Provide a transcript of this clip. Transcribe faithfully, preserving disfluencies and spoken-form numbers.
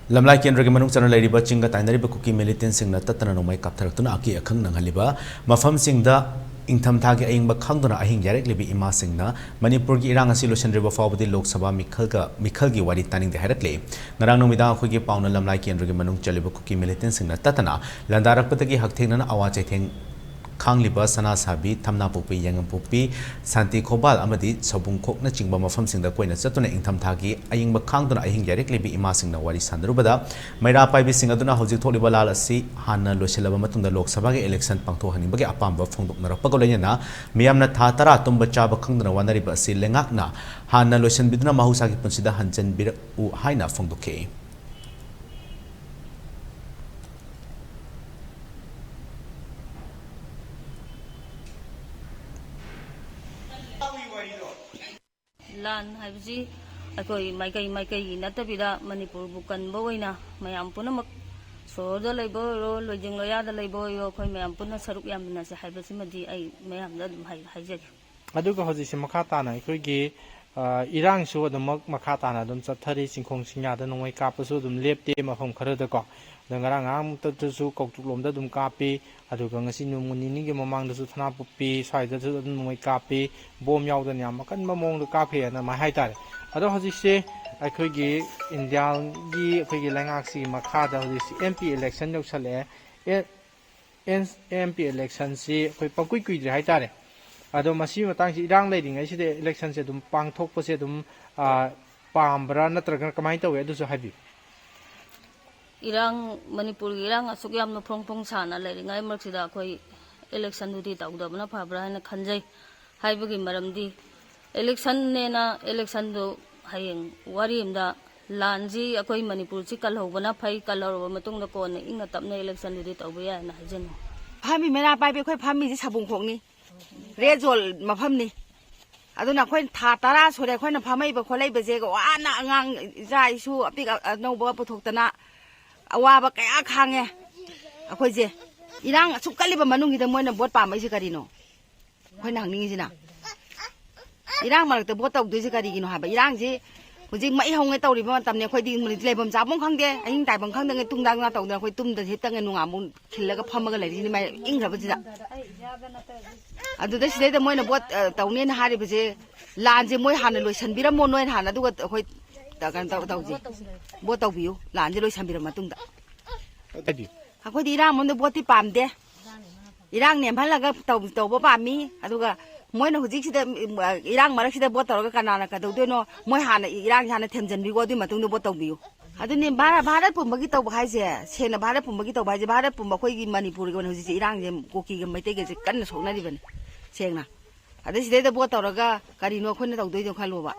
ꯂꯝꯂꯥꯏ ꯀꯦꯟꯗ꯭ꯔꯒꯤ ꯃꯅꯨꯡ ꯆꯟꯅ ꯂꯩꯔꯤꯕ ꯆꯤꯡꯒ ꯇꯥꯏꯅꯔꯤꯕ ꯀꯨꯀꯤ ꯃꯤꯂꯤꯇꯦꯟꯁꯤꯡꯅ ꯇꯠꯇꯅ ꯅꯣꯡꯃꯩ ꯀꯥꯞꯊꯔꯛꯇꯨꯅ ꯑꯀꯤ ꯑꯈꯪ ꯅꯪꯍꯜꯂꯤꯕ ꯃꯐꯝꯁꯤꯡꯗ ꯏꯪꯊꯝꯊꯥꯒꯤ ꯑꯏꯪꯕ ꯈꯥꯡꯗꯨꯅ ꯑꯍꯤꯡ ꯌꯥꯔꯦꯛꯂꯤꯕꯤ ꯏꯃꯥꯁꯤꯡꯅ ꯃꯅꯤꯄꯨꯔꯒꯤ ꯏꯔꯥꯡ ꯑꯁꯤ ꯂꯣꯏꯁꯤꯟꯗ꯭ꯔꯤꯕ ꯐꯥꯎꯕꯗꯤ ꯂꯣꯛ ꯁꯚꯥ ꯃꯤꯈꯜꯒ, ꯃꯤꯈꯜꯒꯤ ꯋꯥꯔꯤ ꯇꯥꯅꯤꯡꯗꯦ ꯍꯥꯏꯔꯛꯂꯤ꯫ ꯉꯔꯥꯡ ꯅꯨꯃꯤꯗꯥꯡ ꯑꯩꯈꯣꯏꯒꯤ ꯄꯥꯎꯅ ꯂꯝꯂꯥꯏ ꯀꯦꯟꯗ꯭ꯔꯒꯤ ꯃꯅꯨꯡ ꯆꯜꯂꯤꯕ ꯀꯨꯀꯤ ꯃꯤꯂꯤꯇꯦꯟꯁꯤꯡꯅ ꯇꯠꯇꯅ ꯂꯥꯟꯗꯥꯔꯛꯄꯗꯒꯤ ꯍꯛꯊꯦꯡꯅꯅ ꯑꯋꯥ ꯆꯩꯊꯦꯡ ꯈꯥꯡꯂꯤꯕ ꯁꯅꯥꯁꯥꯕꯤ, ꯊꯝꯅꯥꯄꯣꯛꯄꯤ, ꯌꯥꯏꯉꯝꯄꯣꯛꯄꯤ, ꯁꯥꯟꯇꯤ ꯈꯣꯕꯥꯜ ꯑꯃꯗꯤ ꯁꯕꯨꯡꯈꯣꯛꯅꯆꯤꯡꯕ ꯃꯐꯝꯁꯤꯡꯗ ꯀꯣꯏꯅ ꯆꯠꯇꯨꯅ ꯏꯪꯊꯝꯊꯥꯒꯤ ꯑꯌꯤꯡꯕ ꯈꯥꯡꯗꯨꯅ ꯑꯍꯤꯡ ꯌꯥꯔꯦꯛꯂꯤꯕꯤ ꯏꯃꯥꯁꯤꯡꯅ ꯋꯥꯔꯤ ꯁꯥꯟꯅꯔꯨꯕꯗ, ꯃꯩꯔꯥ ꯄꯥꯏꯕꯤꯁꯤꯡ ꯑꯗꯨꯅ ꯍꯧꯖꯤꯛ ꯊꯣꯛꯂꯤꯕ ꯂꯥꯟ ꯑꯁꯤ ꯍꯥꯟꯅ ꯂꯣꯏꯁꯤꯜꯂꯕ ꯃꯇꯨꯡꯗ ꯂꯣꯛ ꯁꯚꯥꯒꯤ ꯏꯂꯦꯛꯁꯟ ꯄꯥꯡꯊꯣꯛꯍꯟꯅꯤꯡꯕꯒꯤ ꯑꯄꯥꯝꯕ ꯐꯣꯡꯗꯣꯛꯅꯔꯛꯄꯒ ꯂꯣꯏꯅꯅ ꯃꯤꯌꯥꯝꯅ ꯊꯥ ꯇꯔꯥ ꯇꯨꯝꯕ ꯆꯥꯕ ꯈꯪꯗꯅ ꯋꯥꯅꯔꯤꯕ ꯑꯁꯤ ꯂꯩꯉꯥꯛꯅ ꯍꯥꯟꯅ ꯂꯣꯏꯁꯤꯟꯕꯤꯗꯨꯅ ꯃꯍꯧꯁꯥꯒꯤ ꯄꯨꯟꯁꯤꯗ ꯍꯟꯖꯤꯟꯕꯤꯔꯛꯎ ꯍꯥꯏꯅ ꯐꯣꯡꯗꯣꯛꯈꯤ꯫ ꯂꯥꯟ ꯍꯥꯏꯕꯁꯤ ꯑꯩꯈꯣꯏ ꯃꯥꯏꯀꯩ ꯃꯥꯏꯀꯩꯒꯤ ꯅꯠꯇꯕꯤꯗ ꯃꯅꯤꯄꯨꯔꯕꯨ ꯀꯟꯕ ꯑꯣꯏꯅ ꯃꯌꯥꯝ ꯄꯨꯝꯅꯃꯛ, ꯁꯣꯍꯣꯔꯗ ꯂꯩꯕ ꯑꯣꯏꯔꯣ, ꯂꯣꯏꯖꯤꯡ ꯂꯣꯌꯥꯗ ꯂꯩꯕ ꯑꯣꯏꯔꯣ, ꯑꯩꯈꯣꯏ ꯃꯌꯥꯝ ꯄꯨꯟꯅ ꯁꯔꯨꯛ ꯌꯥꯃꯤꯟꯅꯁꯦ ꯍꯥꯏꯕꯁꯤꯃꯗꯤ ꯑꯩ ꯃꯌꯥꯝꯗ ꯑꯗꯨꯝ ꯍꯥꯏ-, ꯍꯥꯏꯖꯒꯦ꯫ ꯑꯗꯨꯒ ꯍꯧꯖꯤꯛꯁꯦ ꯃꯈꯥ ꯇꯥꯅ ꯑꯩꯈꯣꯏꯒꯤ, ꯑ, ꯏꯔꯥꯡꯁꯨ ꯑꯗꯨꯃꯛ ꯃꯈꯥ ꯇꯥꯅ ꯑꯗꯨꯝ ꯆꯠꯊꯔꯤ꯫ ꯆꯤꯡꯈꯣꯡ ꯆꯤꯡꯌꯥꯗ ꯅꯣꯡꯃꯩ ꯀꯥꯞꯄꯁꯨ ꯑꯗꯨꯝ ꯂꯦꯞꯇꯦ ꯃꯐꯝ ꯈꯔꯗꯀꯣ꯫ ꯑꯗꯣ ꯉꯔꯥꯡ ꯉꯔꯥꯡꯃꯨꯛꯇꯁꯨ ꯀꯧꯇ꯭ꯔꯨꯛꯂꯣꯝꯗ ꯑꯗꯨꯝ ꯀꯥꯞꯄꯤ꯫ ꯑꯗꯨꯒ ꯉꯁꯤ ꯅꯣꯡꯃ ꯅꯤꯅꯤꯒꯤ ꯃꯃꯥꯡꯗꯁꯨ ꯊꯅꯥꯄꯣꯛꯄꯤ ꯁ꯭ꯋꯥꯏꯗꯁꯨ ꯑꯗꯨꯝ ꯅꯣꯡꯃꯩ ꯀꯥꯞꯄꯤ꯫ ꯕꯣꯝ ꯌꯥꯎꯗꯅ ꯌꯥꯝ ꯑꯀꯟꯕ ꯃꯑꯣꯡꯗ ꯀꯥꯞꯈꯤ ꯍꯥꯏꯅ ꯑꯗꯨꯃꯥꯏꯅ ꯍꯥꯏꯇꯥꯔꯦ꯫ ꯑꯗꯣ ꯍꯧꯖꯤꯛꯁꯦ ꯑꯩꯈꯣꯏꯒꯤ ꯏꯟꯗꯤꯌꯥꯒꯤ ꯑꯩꯈꯣꯏꯒꯤ ꯂꯩꯉꯥꯛꯁꯤꯒꯤ ꯃꯈꯥꯗ ꯍꯧꯖꯤꯛꯁꯤ ꯑꯦꯝ ꯄꯤ ꯏꯂꯦꯛꯁꯟ ꯌꯧꯁꯜꯂꯛꯑꯦ꯫ ꯑꯦ-, ꯑꯦꯟ-, ꯑꯦꯝ ꯄꯤ ꯏꯂꯦꯛꯁꯟꯁꯤ ꯑꯩꯈꯣꯏ ꯄꯪꯀꯨꯏ ꯀꯨꯏꯗ꯭ꯔꯤ ꯍꯥꯏꯇꯥꯔꯦ꯫ ꯑꯗꯣ ꯃꯁꯤꯒꯤ ꯃꯇꯥꯡꯁꯤ ꯏꯔꯥꯡ ꯂꯩꯔꯤꯉꯩꯁꯤꯗ ꯏꯂꯦꯛꯁꯟꯁꯦ ꯑꯗꯨꯝ ꯄꯥꯡꯊꯣꯛꯄꯁꯦ ꯑꯗꯨꯝ, ꯑ, ꯄꯥꯝꯕ꯭ꯔꯥ ꯅꯠꯇ꯭ꯔꯒꯅ ꯀꯃꯥꯏꯅ ꯇꯧꯋꯤ? ꯑꯗꯨꯁꯨ ꯍꯥꯏꯕꯤꯌꯨ꯫ ꯏꯔꯥꯡ, ꯃꯅꯤꯄꯨꯔꯒꯤ ꯏꯔꯥꯡ ꯑꯁꯨꯛ ꯌꯥꯝꯅ ꯐꯣꯡ ꯐꯣꯡ ꯁꯥꯅ ꯂꯩꯔꯤꯉꯩ ꯃꯔꯛꯁꯤꯗ ꯑꯩꯈꯣꯏ ꯏꯂꯦꯛꯁꯟꯗꯨꯗꯤ ꯇꯧꯗꯕꯅ ꯐꯕ꯭ꯔꯥ ꯍꯥꯏꯅ ꯈꯟꯖꯩ꯫ ꯍꯥꯏꯕꯒꯤ ꯃꯔꯝꯗꯤ ꯏꯂꯦꯛꯁꯟꯅꯦꯅ ꯏꯂꯦꯛꯁꯟꯗꯨ ꯍꯌꯦꯡ ꯋꯥꯔꯤ ꯑꯃꯗ ꯂꯥꯟꯁꯤ ꯑꯩꯈꯣꯏ ꯃꯅꯤꯄꯨꯔꯁꯤ ꯀꯜꯍꯧꯕꯅ ꯐꯩ, ꯀꯜꯍꯧꯔꯕ ꯃꯇꯨꯡꯗ ꯀꯣꯟꯅ ꯏꯪꯅ ꯇꯞꯅ ꯏꯂꯦꯛꯁꯟꯗꯨꯗꯤ ꯇꯧꯕ ꯌꯥꯏꯅ ꯍꯥꯏꯖꯅꯤꯡꯉꯤ꯫ ꯐꯝꯃꯤ ꯃꯩꯔꯥ ꯄꯥꯏꯕꯤ ꯑꯩꯈꯣꯏ ꯐꯝꯃꯤꯁꯤ ꯁꯥꯕꯨꯡꯈꯣꯛꯅꯤ, ꯔꯦꯗ ꯖꯣꯟ ꯃꯐꯝꯅꯤ꯫ ꯑꯗꯨꯅ ꯑꯩꯈꯣꯏꯅ ꯊꯥ ꯇꯔꯥ ꯁꯨꯔꯦ ꯑꯩꯈꯣꯏꯅ ꯐꯝꯃꯛꯏꯕ ꯈꯣꯠꯂꯛꯏꯕꯁꯦ, ꯋꯥꯅ ꯑꯉꯥꯡ ꯏꯆꯥ ꯏꯁꯨ ꯑꯄꯤꯛ ꯑꯅꯧꯕ ꯄꯨꯊꯣꯛꯇꯅ ꯑꯋꯥꯕ ꯀꯌꯥ ꯈꯥꯡꯉꯦ꯫ ꯑꯩꯈꯣꯏꯁꯦ ꯏꯔꯥꯡ ꯑꯁꯨꯛ ꯀꯜꯂꯤꯕ ꯃꯅꯨꯡꯁꯤꯗ ꯃꯣꯏꯅ ꯚꯣꯠ ꯄꯥꯝꯃꯛꯏꯁꯦ ꯀꯔꯤꯅꯣ? ꯑꯩꯈꯣꯏꯅ ꯍꯪꯅꯤꯡꯉꯤꯁꯤꯅ ꯏꯔꯥꯡ ꯃꯔꯛꯇ ꯚꯣꯠ ꯇꯧꯗꯣꯏꯁꯦ ꯀꯔꯤꯒꯤꯅꯣ ꯍꯥꯏꯕ꯫ ꯏꯔꯥꯡꯁꯤ ꯍꯧꯖꯤꯛ ꯃꯩ ꯍꯧꯉꯩ ꯇꯧꯔꯤꯕ ꯃꯇꯝꯅꯤ꯫ ꯑꯩꯈꯣꯏꯗꯤ ꯂꯩꯐꯝ ꯆꯥꯐꯝ ꯈꯪꯗꯦ, ꯑꯍꯤꯡ ꯇꯥꯏꯐꯝ ꯈꯪꯗꯉꯩ ꯇꯨꯡꯗꯥꯡ ꯇꯧꯗꯅ ꯑꯩꯈꯣꯏ ꯇꯨꯝꯗ ꯍꯤꯞꯇꯉꯩ ꯅꯨꯡꯉꯥꯟꯕꯨ ꯈꯤꯜꯂꯒ ꯐꯝꯃꯒ ꯂꯩꯔꯤꯁꯤꯅꯤ ꯃꯩ ꯏꯪꯈ꯭ꯔꯕꯁꯤꯗ꯫ ꯑꯗꯨꯗ ꯁꯤꯗꯩꯗ ꯃꯣꯏꯅ ꯚꯣꯠ ꯑ, ꯇꯧꯅꯦꯅ ꯍꯥꯏꯔꯤꯕꯁꯦ, ꯂꯥꯟꯁꯦ ꯃꯣꯏ ꯍꯥꯟꯅ ꯂꯣꯏꯁꯤꯟꯕꯤꯔꯝꯃꯣ, ꯅꯣꯏꯅ ꯍꯥꯟꯅ, ꯑꯗꯨꯒ ꯑꯩꯈꯣꯏ ꯀꯩꯅꯣ ꯇꯧ- ꯇꯧꯁꯤ꯫ ꯚꯣꯠ ꯇꯧꯕꯤꯌꯨ, ꯂꯥꯟꯁꯦ ꯂꯣꯏꯁꯤꯟꯕꯤꯔ ꯃꯇꯨꯡꯗ꯫ ꯑꯩꯈꯣꯏꯗꯤ ꯏꯔꯥꯡ ꯑꯃꯗ ꯚꯣꯠꯇꯤ ꯄꯥꯝꯗꯦ꯫ ꯏꯔꯥꯡ ꯅꯦꯝꯍꯜꯂꯒ ꯇꯧ- ꯇꯧꯕ ꯄꯥꯝꯃꯤ꯫ ꯑꯗꯨꯒ ꯃꯣꯏꯅ ꯍꯧꯖꯤꯛꯁꯤꯗ, ꯎꯝ, ꯏꯔꯥꯡ ꯃꯔꯛꯁꯤꯗ ꯚꯣꯠ ꯇꯧꯔꯒ ꯀꯅꯥꯅ ꯀꯩꯗꯧꯗꯣꯏꯅꯣ? ꯃꯣꯏ ꯍꯥꯟꯅ ꯏꯔꯥꯡꯁꯦ ꯍꯥꯟꯅ ꯊꯦꯝꯖꯤꯟꯕꯤꯈꯣ, ꯑꯗꯨꯒꯤ ꯃꯇꯨꯡꯗ ꯚꯣꯠ ꯇꯧꯕꯤꯌꯨ꯫ ꯑꯗꯨꯅꯤ ꯚꯥꯔꯠ, ꯚꯥꯔꯠ ꯄꯨꯝꯕꯒꯤ ꯇꯧꯕ ꯍꯥꯏꯁꯦ, ꯁꯦꯡꯅ ꯚꯥꯔꯠ ꯄꯨꯝꯕꯒꯤ ꯇꯧꯕ ꯍꯥꯏꯁꯦ, ꯚꯥꯔꯠ ꯄꯨꯝꯕ ꯑꯩꯈꯣꯏꯒꯤ ꯃꯅꯤꯄꯨꯔꯒꯤ ꯑꯣꯏꯅ ꯍꯧꯖꯤꯛꯁꯦ ꯏꯔꯥꯡꯁꯦ ꯀꯨꯀꯤꯒ ꯃꯩꯇꯩꯒꯁꯦ ꯀꯟꯅ ꯁꯣꯛꯅꯔꯤꯕꯅꯤ꯫ ꯁꯦꯡꯅ꯫ ꯑꯗꯩ ꯁꯤꯗꯩꯗ ꯚꯣꯠ ꯇꯧꯔꯒ ꯀꯔꯤꯅꯣ ꯑꯩꯈꯣꯏꯅ ꯇꯧꯗꯣꯏꯅꯣ ꯈꯜꯂꯣꯕ꯫